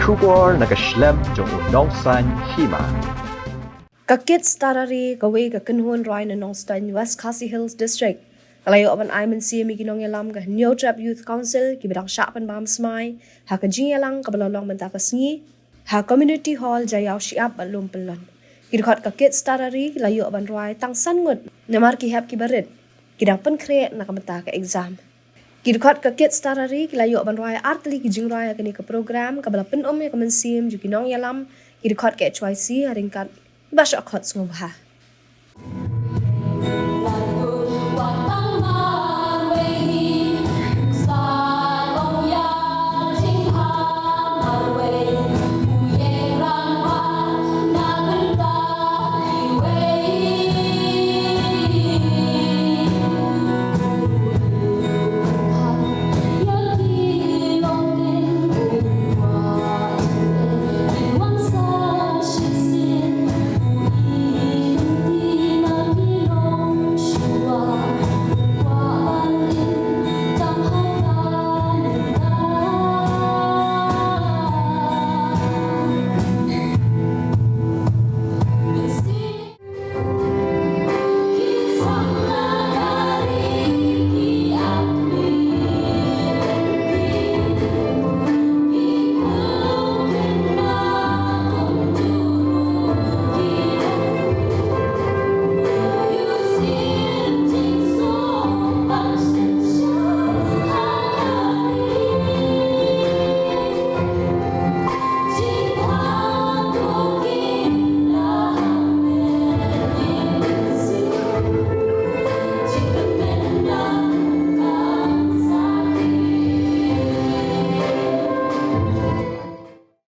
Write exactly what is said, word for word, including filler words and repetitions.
Khubor na ka shlem jong u nongsan hima. Ka Kids Tara Ri, kawei ka kynhun rwai na Nongstoiñ, West Khasi Hills District, ka la ïoh ban ai mynsiem ïa ki nongïalam ka Hynñiewtrep Youth Council kiba dang shah pynbam smai ha ka jingïalang kaba la long mynta ka sngi ha Community Hall Jaiaw Shyiap bad Lum Pyllun. Ki dkhot ka Kids Tara Ri ki la ïoh ban rwai tang san ngut namar ki hep kiba rit ki dang pynkhreh na ka bynta ka exam. Ki dkhot ka Kids Tara Ri ki la ïoh ban rwai ar tylli ki jingrwai ha kane ka program kaba la pyndem ïa ka mynsiem jong ki nongïalam, ki dkhot ka H Y C ha ryngkat kiba shah khot sngewbha.